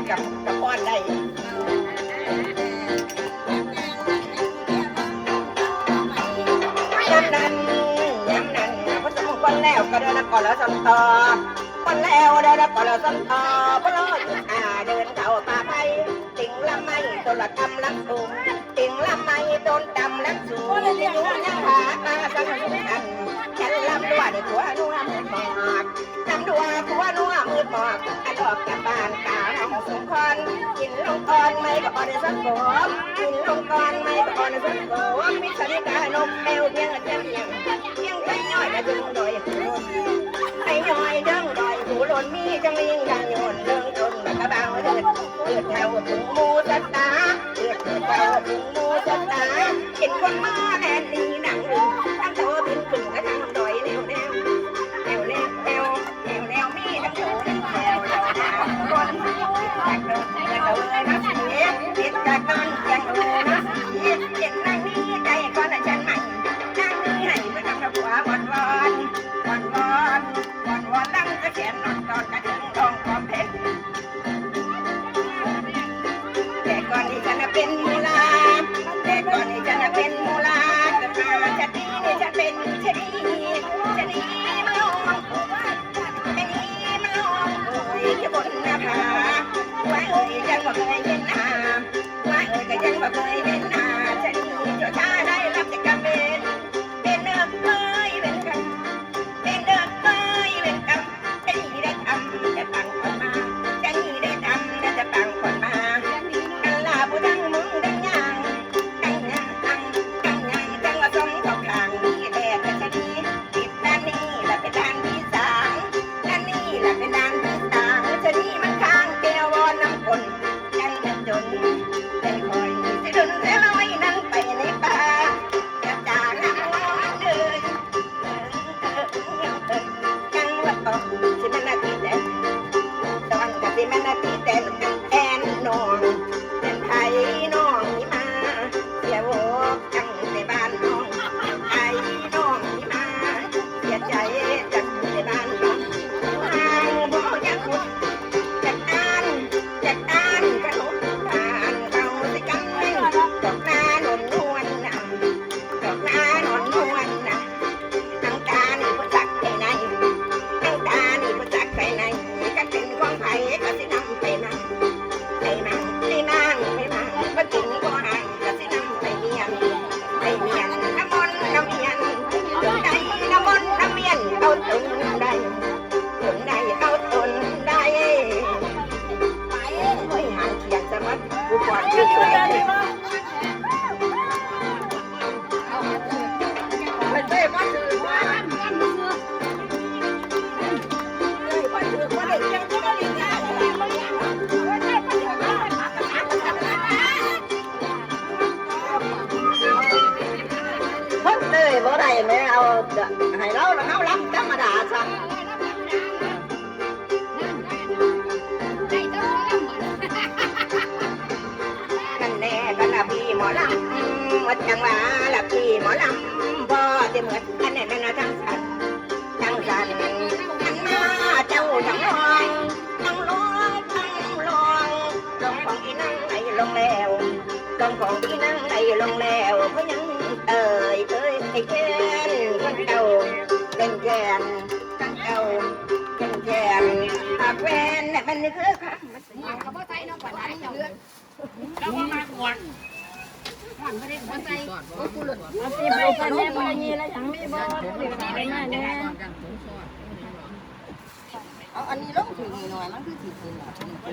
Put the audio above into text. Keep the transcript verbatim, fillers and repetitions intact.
กับกับป้อนได้ ยามนั้น ยามนั้น พอสมควรแล้วก็เดินก่อนแล้วสนต่อ คนแล้วเดินก่อนแล้วสนต่อ พอรอดอ่าเดินเข้าป่าไผ่ ติ่งละไม้ต้นละกำลังสูง ติ่งละไม้ต้นกำลังสูง อยู่ยังหาปลาสังสรรค์ ฉันลำดวนในขัวนัวหมดหมด ลำดัวขัวนัวมืดหมอก อันออกจากบ้านตาห้องสงคอน กินลงก่อนไม่ก็อ่อนสังโกมกินลงก่อนไม่ก็อ่อนสังโกมมิตรสนิทกานกแมวเพียงอันเพียงเพียงไปย่อยกระดึงดอยหูลนไปย่อยเดิงดอยหูลนมีจังลิงดังโยนเดิงต้นบักกะเบาเดินเกิดเท่าถึงหมูสัตตาเกิดเท่าถึงหมูสัตตาเป็นคนมาแลนดีหนังหนึ่งทั้งโตเป็นขึ้นกระทั่งดอยแนวแนวแนวแนวแนว แนวแนวมีทั้งโตทั้งแถวแถวหน้าคนจากเดิมจากเดิมนะสีเด็ดจากนั้นจากเดิมนะสีเด็ดนั่งนี้ใจก่อนนะฉันใหม่นั่งนี้ให้เพื่อทำระบัววอนวอนวอนวอนวอนวอนลังกระแขนนอนตอนกระเทิงทองความเพชร แต่ก่อนนี้ฉันน่ะเป็นมูลา แต่ก่อนนี้ฉันน่ะเป็นมูลา เกิดมาชาตินี้ฉันเป็นชะนีชะนีมาลองชะนีมาลองโอ้ยจะบนหน้าผาว่าเอ้ยยังบ่เคยเห็นหน้าว่าเอ้ยก็ยังบ่เคยเห็นหน้าชะนีชั่วช้าได้รับแต่กรรมเวรเป็นเนิบเอ้ยเป็นกรรมเป็นเนิบเอ้ยเป็นกรรม จะหนีได้ทำจะปังคนมาจะหนีได้ทำและจะปังคนมากันลาผู้ดังมึงดังยางดังยางดังยางดังว่าสมของทางนี้แดดจะดีติดด้านนี้และเป็นด้านที่สามด้านนี้และเป็นด้านที่สามจะดีมันข้างแก้ววอนน้ำคนยังจะจนแต่คอยสิดนแต่ลอยนั่งไปในป่าจะจาน้ำเดิน จังหวัดตองสิมันนาทีแดนตองกะสิมันนาทีแดนแอนน้องแอนไทยน้องนี่มาเสียโวจังในบ้านน้องไทยน้องนี่มาเสียใจจังในบ้านน้องทางบ่อยากพูดอยากอ่านอยากอ่านกระทบผ่านเอาสิกันดอกหน้านวลนวลนำดอกหน้านวลนวลนำ ทั้งตานี่บ่จักไปไหนทั้งตานี่บ่จักไปไหนคันเป็นของไผก็สินำไปมั่งไปมั่งไปมั่งไปมั่งบ่กินบ่ให้ก็สินำไปเมียนไปเมียนน้ำมนต์น้ำเมียนจนได้น้ำมนต์น้ำเมียนเอาตนได้ตนได้เอาตนได้โอ้ยหางเขียนสะมัดกูก่อนกูก่อน เพิ่นเตยบ่ได้แม่เอาให้เราเฮาลำธรรมดาซะ นั่นแน่ก็ละพี่หมอลำหมดจังหวะละพี่หมอลำบ่ได้หมดอันนี้แม่นว่าจังสันจังสันหันมาเจ้าทั้งลองทั้งลองทั้งลองลองของอีนางไหลลงแล้วลองของอีนางไหลลงแล้วเพราะยังเอ่ยเอ่ยไอ้แค้นคนเก่าเป็นแค้นคนเก่าเป็นแค้นปากแวนเนี่ยมันคือคำ เขาบ่ใส่เนาะ ปานใดเนาะ แล้วก็มาก่อน เอาสิ เอาไปแน่ บ่มีแล้ว ยังมีบ่ เอาไปแน่ เอาอันนี้ลงถึงหน่อย มันคือสิขึ้นอ่ะ